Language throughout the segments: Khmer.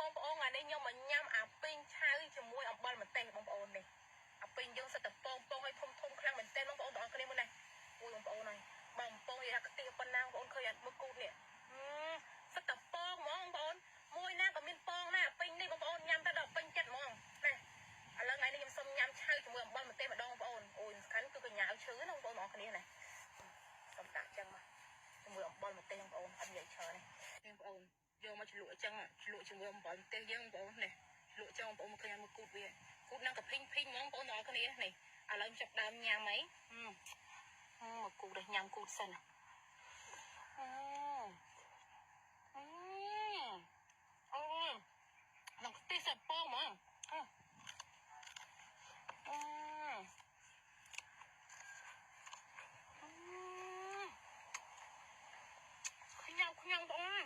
បងប្អូនថ្ងៃនេះខ្ញុំមកញ៉ាំអាពីងឆៅជាមួយអំបិលម្ទេសបងប្អូននេះអាពីងយើងសិតតែពងពងឲ្យធំធំខ្លាំងមែនទែនបងប្អូនទាំងអស់គ្នាមើលនេះអូយបងប្អូនហើយបងពងនិយាយថាខ្ទាស់ប៉ុណ្ណាបងប្អូនឃើញអត់មើលគូតនេះសិតតែពងហ្មងបងប្អូនមួយណាក៏មានពងណាអាពីងនេះបងប្អូនញ៉ាំទៅដល់ពេញចិត្តហ្មងណាឥឡូវថ្ងៃនេះខ្ញុំសុំញ៉ាំឆៅជាមួយអំបិលម្ទេសម្ដងបងប្អូនអូយសំខាន់គឺកញ្ញាឲ្យឈឺណាបងប្អូនទាំងអស់គ្នាណាសុំដាក់ចឹងមកជាមួយអំបិលម្ទេសបងប្អូនអត់និយាយច្រើនទេបងប្អូនយកមកជ្លក់ចឹងជ្លក់ជាមួយអំបិលម្ទេសយើងបងប្អូននេះជ្លក់ចឹងបងប្អូនមកឃើញមកគូតវាគូតនឹងកភីងភីងហ្មងបងប្អូនទាំងអស់គ្នានេះឥឡូវចាប់ដើមញ៉ាំអីមកគូតនេះញ៉ាំគូតសិនអឺអូនឹងខ្ទិះសាពងហ្មងអឺអឺខ្ញ៉ាំខ្ញ៉ាំបងអូន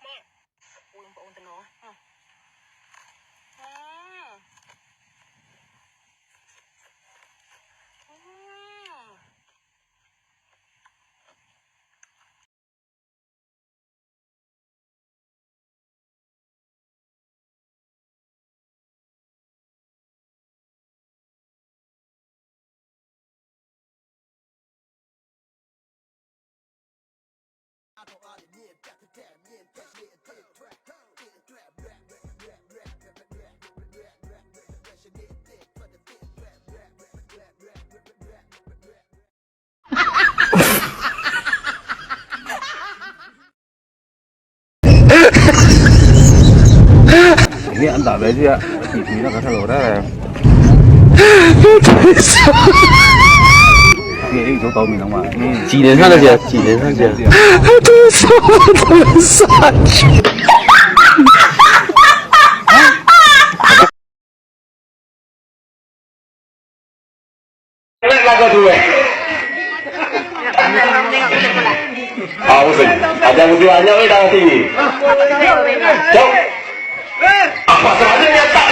មកអូយបងប្អូនតំណអឺ Ini anda aja, ini lah kata orang. 你做高明了嘛？几年上的姐？几年上姐？对手怎么上去？好，ada usianya udah tinggi. Cok. Apa saja nyata.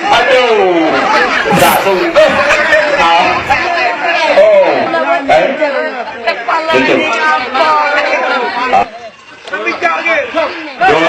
Aduh, tak sungguh. Oh, eh, betul.